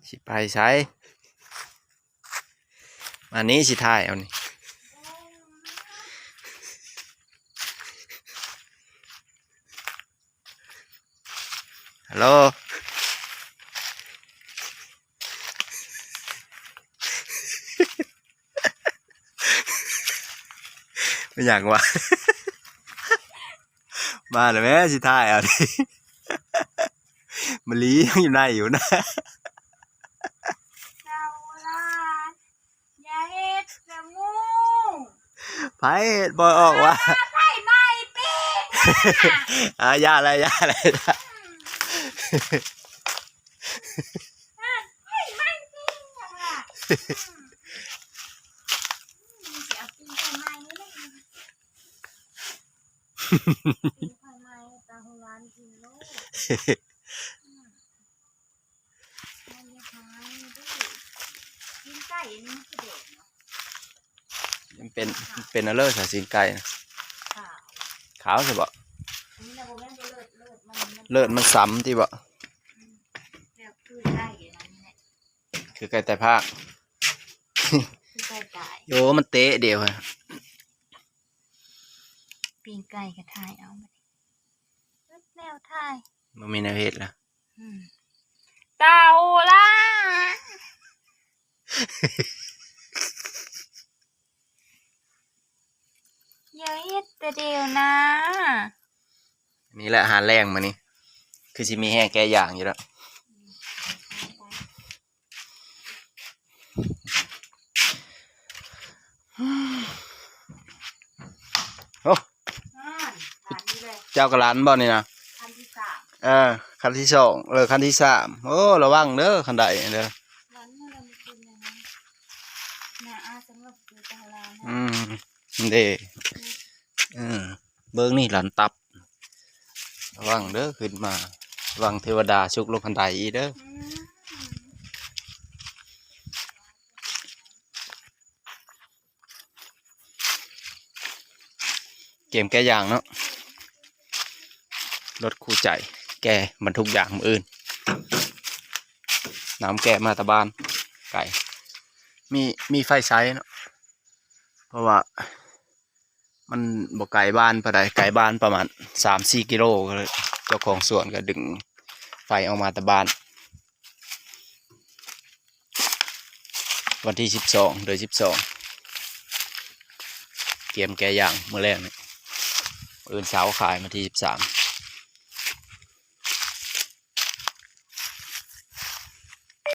ຊິໄປໃສ? ມານີ້ ຊິຖ່າຍເອົານີ້. ຮັລໂຫຼ ເປັນຫຍັງວະ? ມາແລ້ວແມ້ ຊິຖ່າຍເອົານີ້. ມະລີຍັງຢູ່ໃນຢູ່ນະ. ເຈົ້າລະ ຢ່າເຮັດສະໝູ. ໃຜເຮັດບໍ່ອອກວະ? ອ່າ ໄຟໄໝ້ປີ້ງ. ອ່າ ຢ່າແລ້ວ ຢ່າແລ້ວ ຢ່າ. ອ່າ ໄຟໄໝ້ປີ້ງຈັ່ງວ່າ. ອືມ ອືມ ຊິເອົາປີ້ງໄຟໄໝ້ນີ້ແຫຼະ. ປີ້ງໄຟໄໝ້ຕາຫົວຫຼານກິນໂລດ. ອືມ ມັນຢາກຫາຍເດີ. ຕີນໄກ່ນີ້ມັນຄືແດງເນາະ. ມັນເປັນ ເປັນອັນເລີ ສາຍຕີນໄກ່ນະ. ຂາວ ຂາວໃຊ່ບໍ່? ອັນນີ້ນະບໍ່ແມ່ນບໍ່ເລີດ ເລີດມັນ ເລີດມັນຊ້ຳຕິບໍ່? ອືມ ແບບຄືໄກ່ອັນນັ້ນແຫຼະ ຄືໄກ່ໃຕ້ພາກ ຄືໄກ່ຕາຍ. ໂອ້ ມັນເຕະດຽວ. ປີ້ງໄກ່ກໍຖ່າຍເອົາບັດນີ້ ແນວຖ່າຍ ບໍ່ມີແນວເຮັດລະ. ອືມ ເຕົາລະ ຢ່າເຮັດແຕ່ດຽວນະ. ນີ້ແຫຼະອາຫານແລງມື້ນີ້ ຄືຊິມີແຮງແກະຢາງຢູ່ແລ້ວ. ໂອ້ ອ່າ ເຈົ້າກໍຫຼານບໍ່ນີ້ນະ? ຄັນທີສາມ ເອີ ຄັນທີສອງ ເອີ ຄັນທີສາມ. ໂອ້ ລະວັງເດີ ຄັນໄດເດີ. ອືມ ເດ້ ເອີ ເບິ່ງນີ້ ຫຼັນຕັບ ລະວັງເດີ ຂຶ້ນມາ ລະວັງເທວະດາຊຸກລົງຄັນໄດອີກເດີ. ອືມ ກຽມແກະຢາງເນາະ ລົດຄູ່ໃຈ ແກບັນທຸກຢາງມື້ອື່ນ ນຳແກະມາແຕ່ບ້ານໄກ ມີ ມີໄຟໃຊ້ເນາະ ເພາະວ່າ ມັນບໍ່ໄກບ້ານປານໃດ ໄກບ້ານປະມານສາມສີ່ກິໂລ ກໍເຈົ້າຂອງສວນກໍດຶງໄຟອອກມາແຕ່ບ້ານ. ວັນທີສິບສອງ ເດືອນສິບສອງ ກຽມແກະຢາງມື້ແລງນີ້ ມື້ອື່ນເຊົ້າຂາຍ ວັນທີສິບສາມ